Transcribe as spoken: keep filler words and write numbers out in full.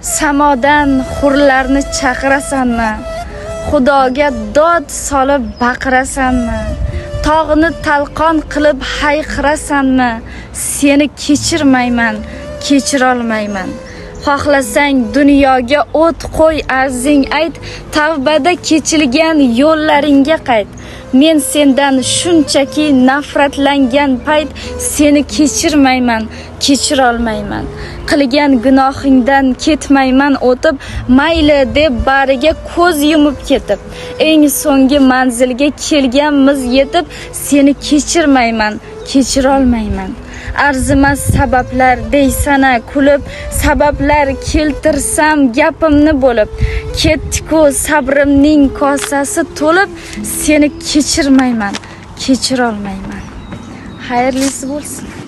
سامادىن خۇرلارنى چاقىراسەنمۇ؟ خۇداغا داد سالىپ باقىراسەنمۇ؟ تاغنى تالقان قىلىپ ھايقىراسەنمۇ؟ سېنى كەچۈرمەيمەن، كەچۈرەلمەيمەن. خاھلىسەڭ دۇنياغا ئوت قوي، ئەرزىڭ ئېيت، تەۋبىدە كېچىلگەن يوللىرىڭغا قايت. مەن سەندىن شۇنچىكى نەپرەتلەنگەن پەيت، سېنى كەچۈرمەيمەن، كەچۈرەلمەيمەن. قىلغان گۇناھىڭدىن كەتمەيمەن ئۆتۈپ، مەيلى دەپ بارىگە كۆز يۇمۇپ كېتىپ، ئەڭ سوڭغى مەنزىلگە كەلگەنمىز يېتىپ، سېنى كەچۈرمەيمەن، كەچۈرەلمەيمەن. ئەرزىمەس سەۋەبلەر دەيسەنە كۈلۈپ، سەۋەبلەر كەلتۈرسەم گېپىمنى بۆلۈپ، كەتتىكۇ سەبرىمنىڭ كاسىسى تولۇپ، سېنى كەچۈرمەيمەن، كەچۈرەلمەيمەن. خەيرلىسى بولسۇن.